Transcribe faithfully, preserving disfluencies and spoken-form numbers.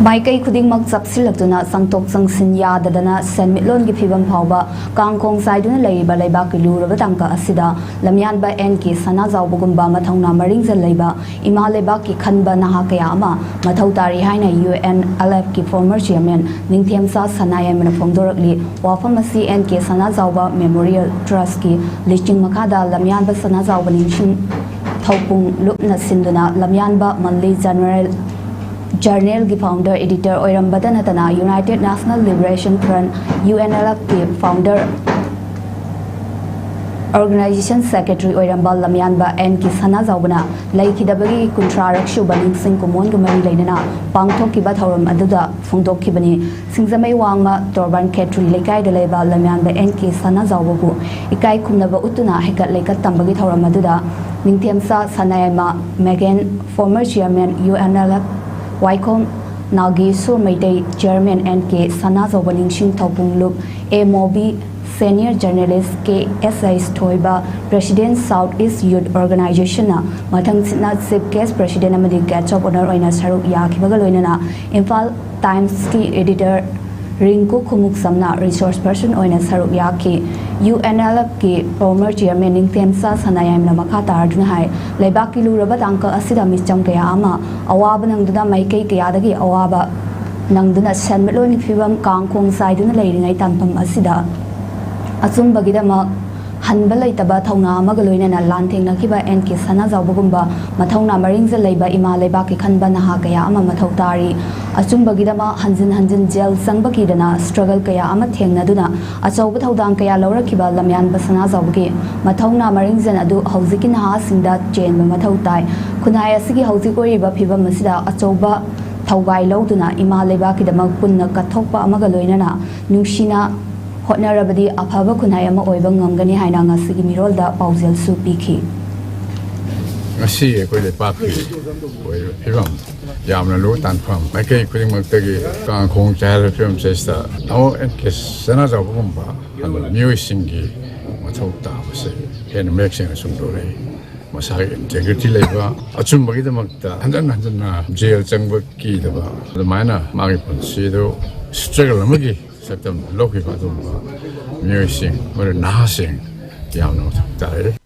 ꯃꯥꯏꯀꯩ ꯈꯨꯗꯤꯡꯃꯛ ꯆꯞꯁꯤꯜꯂꯛꯇꯨꯅ ꯆꯪꯊꯣꯛ ꯆꯪꯁꯤꯟ ꯌꯥꯗꯗꯅ ꯁꯦꯟꯃꯤꯠꯂꯣꯟꯒꯤ ꯐꯤꯕꯝ ꯐꯥꯎꯕ ꯀꯥꯡꯈꯣꯡ ꯆꯥꯏꯗꯨꯅ ꯂꯩꯔꯤꯕ ꯂꯩꯕꯥꯛꯀꯤ ꯂꯨꯔꯕ ꯇꯥꯡꯀꯛ ꯑꯁꯤꯗ ꯂꯝꯌꯥꯟꯕ ꯑꯦꯟ ꯀꯦ ꯁꯅꯥꯖꯥꯎꯕꯒꯨꯝꯕ ꯃꯊꯧꯅꯥ ꯃꯔꯤꯡꯖꯦꯜ ꯂꯩꯕ ꯏꯃꯥ ꯂꯩꯕꯥꯛꯀꯤ ꯈꯟꯕ ꯅꯍꯥ ꯀꯌꯥ ꯑꯃ ꯃꯊꯧ ꯇꯥꯔꯤ ꯍꯥꯏꯅ ꯌꯨ ꯑꯦꯟ ꯑꯦꯜ ꯑꯦꯐꯀꯤ former chairman ꯅꯤꯡꯊꯦꯝꯆꯥ ꯁꯅꯥꯌꯥꯏꯃꯅ ꯐꯣꯡꯗꯣꯔꯛꯂꯤ꯫ ꯋꯥꯐꯝ ꯑꯁꯤ ꯑꯦꯟ ꯀꯦ ꯁꯅꯥꯖꯥꯎꯕ Memorial Trustꯀꯤ ꯂꯨꯆꯤꯡ ꯃꯈꯥꯗ ꯂꯝꯌꯥꯟꯕ ꯁꯅꯥꯖꯥꯎꯕ ꯅꯤꯡꯁꯤꯡ ꯊꯧꯄꯨꯡ ꯂꯨꯞꯅ ꯁꯤꯟꯗꯨꯅ ꯂꯝꯌꯥꯟꯕ Monthly General Journalꯒꯤ founder editor ꯑꯣꯏꯔꯝꯕꯗ ꯅꯠꯇꯅ United National Liberation Front, U N L Fꯀꯤ founder organization secretary ꯑꯣꯏꯔꯝꯕ ꯂꯝꯌꯥꯟꯕ ꯑꯦꯟ ꯀꯦ ꯁꯅꯥꯖꯥꯎꯕꯅ ꯂꯩꯈꯤꯗꯕꯒꯤ ꯀꯨꯟꯊ꯭ꯔꯥꯔꯛ ꯁꯨꯕ ꯅꯤꯡꯁꯤꯡ ꯀꯨꯝꯑꯣꯟꯒ ꯃꯔꯤ ꯂꯩꯅꯅ ꯄꯥꯡꯊꯣꯛꯈꯤꯕ ꯊꯧꯔꯝ ꯑꯗꯨꯗ ꯐꯣꯡꯗꯣꯛꯈꯤꯕꯅꯤ꯫ ꯁꯤꯡꯖꯃꯩ ꯋꯥꯡꯃ ꯇꯣꯔꯕꯥꯟ ꯈꯦꯇ꯭ꯔꯤ ꯂꯩꯀꯥꯏꯗ ꯂꯩꯕ ꯂꯝꯌꯥꯟꯕ ꯑꯦꯟ ꯀꯦ ꯁꯅꯥꯖꯥꯎꯕꯕꯨ ꯏꯀꯥꯏ ꯈꯨꯝꯅꯕ ꯎꯠꯇꯨꯅ ꯍꯩꯀꯠ ꯂꯩꯀꯠ ꯇꯝꯕꯒꯤ ꯊꯧꯔꯝ ꯑꯗꯨꯗ ꯅꯤꯡꯊꯦꯝꯆꯥ ꯁꯅꯥꯌꯥꯏꯃ ꯃꯦꯒꯦꯟ, former chairman, U N L F, Waikhom ꯅꯥꯎꯒꯤ Sur Meitei, chairman N K Sanajaoba ꯅꯤꯡꯁꯤꯡ ꯊꯧꯄꯨꯡ ꯂꯨꯞ, A Mobi, senior journalist K S H Thoiba, president South East Youth Organizationꯅ ꯃꯊꯪꯁꯤꯠꯅ chief guest president ꯑꯃꯗꯤ guest of honour ꯑꯣꯏꯅ ꯁꯔꯨꯛ ꯌꯥꯈꯤꯕꯒ ꯂꯣꯏꯅꯅ ꯏꯝꯐꯥꯜ Timesꯀꯤ editor ꯔꯤꯡꯀꯨ ꯈꯨꯃꯨꯛꯁꯝꯅ resource person ꯑꯣꯏꯅ ꯁꯔꯨꯛ ꯌꯥꯈꯤ꯫ U N L Fꯀꯤ former chairman ꯅꯤꯡꯊꯦꯝꯆꯥ ꯁꯅꯥꯌꯥꯏꯝꯅ ꯃꯈꯥ ꯇꯥꯔꯗꯨꯅ ꯍꯥꯏ, ꯂꯩꯕꯥꯛꯀꯤ ꯂꯨꯔꯕ ꯇꯥꯡꯀꯛ ꯑꯁꯤꯗ ꯃꯤꯆꯝ ꯀꯌꯥ ꯑꯃ ꯑꯋꯥꯕ ꯅꯪꯗꯨꯅ ꯃꯥꯏꯀꯩ ꯀꯌꯥꯗꯒꯤ ꯑꯋꯥꯕ ꯅꯪꯗꯨꯅ ꯁꯦꯟꯃꯤꯠꯂꯣꯟꯒꯤ ꯐꯤꯕꯝ ꯀꯥꯡꯈꯣꯡ ꯆꯥꯏꯗꯨꯅ ꯂꯩꯔꯤꯉꯩ ꯇꯥꯟꯐꯝ ꯑꯁꯤꯗ ꯑꯆꯨꯝꯕꯒꯤꯗꯃꯛ ꯍꯟꯕ ꯂꯩꯇꯕ ꯊꯧꯅꯥ ꯑꯃꯒ ꯂꯣꯏꯅꯅ ꯂꯥꯟꯊꯦꯡꯅꯈꯤꯕ ꯑꯦꯟ ꯀꯦ ꯁꯅꯥꯖꯥꯎꯕꯒꯨꯝꯕ ꯃꯊꯧꯅꯥ ꯃꯔꯤꯡꯖ ꯂꯩꯕ ꯏꯃꯥ ꯂꯩꯕꯥꯛꯀꯤ ꯈꯟꯕ ꯅꯍꯥ ꯀꯌꯥ ꯑꯃ ꯃꯊꯧ ꯇꯥꯔꯤ꯫ ꯑꯆꯨꯝꯕꯒꯤꯗꯃꯛ ꯍꯟꯖꯤꯟ ꯍꯟꯖꯤꯟ ꯖꯦꯜ ꯆꯪꯕ ꯀꯤꯗꯅ struggle ꯀꯌꯥ ꯑꯃ ꯊꯦꯡꯅꯗꯨꯅ ꯑꯆꯧꯕ ꯊꯧꯗꯥꯡ ꯀꯌꯥ ꯂꯧꯔꯛꯈꯤꯕ ꯂꯝꯌꯥꯟꯕ ꯁꯅꯥꯖꯥꯎꯕꯒꯤ ꯃꯊꯧꯅꯥ ꯃꯔꯤꯡꯖꯦꯜ ꯑꯗꯨ ꯍꯧꯖꯤꯛꯀꯤ ꯅꯍꯥꯁꯤꯡꯗ ꯆꯦꯟꯕ ꯃꯊꯧ ꯇꯥꯏ꯫ ꯈꯨꯟꯅꯥꯏ ꯑꯁꯤꯒꯤ ꯍꯧꯖꯤꯛ ꯑꯣꯏꯔꯤꯕ ꯐꯤꯕꯝ ꯑꯁꯤꯗ ꯑꯆꯧꯕ ꯊꯧꯒꯥꯏ ꯂꯧꯗꯨꯅ ꯏꯃꯥ ꯂꯩꯕꯥꯛꯀꯤꯗꯃꯛ ꯄꯨꯟꯅ ꯀꯠꯊꯣꯛꯄ ꯑꯃꯒ ꯂꯣꯏꯅꯅ ꯅꯨꯡꯁꯤꯅ ꯍꯣꯠꯅꯔꯕꯗꯤ ꯑꯐꯕ ꯈꯨꯟꯅꯥꯏ ꯑꯃ ꯑꯣꯏꯕ ꯉꯝꯒꯅꯤ ꯍꯥꯏꯅ ꯉꯁꯤꯒꯤ ꯃꯤꯔꯣꯜꯗ ꯄꯥꯎꯖꯦꯜꯁꯨ ꯄꯤꯈꯤ꯫ ꯉꯁꯤ ꯑꯩꯈꯣꯏ ꯂꯩꯄꯥꯛꯀꯤ ꯑꯣꯏꯔꯤꯕ ꯐꯤꯕꯝ, ꯌꯥꯝꯅ ꯂꯨꯕ ꯇꯥꯟꯐꯝ, ꯃꯥꯏꯀꯩ ꯈꯨꯗꯤꯡꯃꯛꯇꯒꯤ ꯀꯥꯡꯈꯣꯡ ꯆꯥꯏꯍꯜꯂꯕ ꯐꯤꯕꯝ ꯑꯁꯤꯗ ꯅꯃꯣ ꯑꯦꯟ ꯀꯦ ꯁꯅꯥꯖꯥꯎꯕꯒꯨꯝꯕ ꯃꯤꯑꯣꯏꯁꯤꯡꯒꯤ ꯃꯊꯧ ꯇꯥꯕꯁꯦ ꯍꯦꯟꯅ ꯃꯌꯦꯛ ꯁꯦꯡꯅ ꯆꯨꯝꯗꯣꯔꯛꯏ꯫ ꯃꯁꯥꯒꯤ ꯏꯟꯇꯦꯒ꯭ꯔꯤꯇꯤ ꯂꯩꯕ, ꯑꯆꯨꯝꯕꯒꯤꯗꯃꯛꯇ ꯍꯟꯖꯟ ꯍꯟꯖꯟꯅ ꯖꯦꯜ ꯆꯪꯕ ꯀꯤꯗꯕ, ꯑꯗꯨꯃꯥꯏꯅ ꯃꯥꯒꯤ ꯄꯨꯟꯁꯤꯗꯨ ꯁ꯭ꯇ꯭ꯔꯒꯜ ꯑꯃꯒꯤ ꯁꯛꯇꯝ ꯂꯧꯈꯤꯕ ꯑꯗꯨꯒꯨꯝꯕ ꯃꯤꯑꯣꯏꯁꯤꯡ, ꯃꯔꯨ ꯅꯍꯥꯁꯤꯡ ꯌꯥꯝꯅ ꯃꯊꯧ ꯇꯥꯏ꯫